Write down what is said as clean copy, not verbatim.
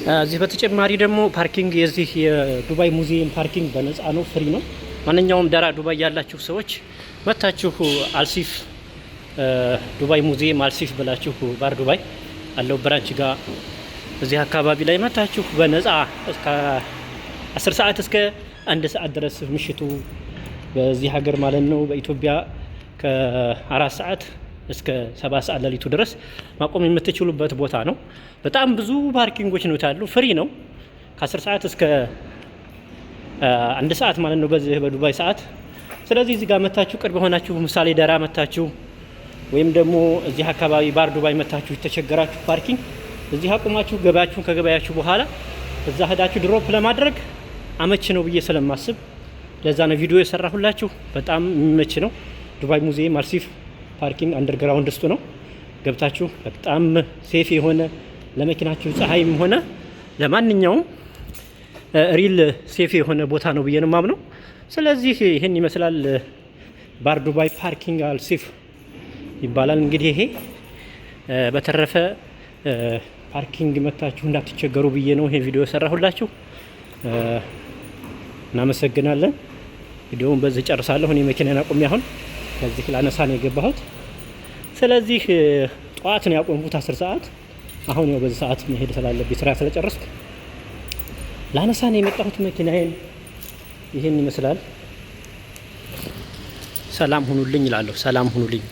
እዚህ በተጨማሪ ደግሞ parking የዚህ የዱባይ ሙዚየም parking በነፃ ነው፣ free ነው። ማንኛውም ደራ ዱባይ ያላችሁ ሰዎች መታችሁ አልሲፍ፣ ዱባይ ሙዚየም አልሲፍ ብላችሁ ባር ዱባይ አለው branch ጋር እዚህ አካባቢ ላይ መታችሁ በነፃ እስከ 10 ሰዓት እስከ 1 ሰዓት ድረስ ምሽቱ በዚህ ሀገር ማለት ነው። በኢትዮጵያ ከ4 ሰዓት እስከ 7 ሰዓት ሌሊቱ ድረስ ማቆም የምትችሉበት ቦታ ነው። በጣም ብዙ parking ኦች ነው ያሉ፣ free ነው። ከ10 ሰዓት እስከ 1 ሰዓት ማለት ነው በዚህ በዱባይ ሰዓት። ስለዚህ እዚህ ጋር መታችሁ ቅርብ የሆናችሁ፣ ምሳሌ ደራ መታችሁ ወይም ደግሞ እዚህ አካባቢ ባር ዱባይ መታችሁ የተቸገራችሁ parking እዚህ አቁማችሁ ገበያችሁን ከገበያችሁ በኋላ እዛ ሄዳችሁ drop ለማድረግ አመች ነው ብዬ ስለማስብ ለዛ ነው ቪዲዮ የሰራሁላችሁ። በጣም የሚመች ነው። ዱባይ ሙዚየም አልሲፍ parking underground ውስጥ ነው። ገብታችሁ በጣም safe የሆነ፣ ለመኪናችሁ ፀሐይም ሆነ ለማንኛውም real safe የሆነ ቦታ ነው ብዬ ነው የማምነው። ስለዚህ ይህን ይመስላል። ባር ዱባይ parking አልሲፍ ይባላል። እንግዲህ ይሄ በተረፈ parking መታችሁ እንዳትቸገሩ ብዬ ነው ይሄ ቪዲዮ የሰራሁላችሁ። እናመሰግናለን። ቪዲዮውን በዚህ ጨርሳለሁ። እኔ መኪናን አቁሜ አሁን ከዚህ ላነሳ ነው የገባሁት። ስለዚህ ጠዋት ነው ያቆምኩት 10 ሰዓት። አሁን ያው በዚህ ሰዓት መሄድ ስላለብኝ ስራ ስለጨረስኩ ላነሳ ነው የመጣሁት መኪናዬን። ይህን ይመስላል። ሰላም ሁኑልኝ እላለሁ። ሰላም ሁኑልኝ።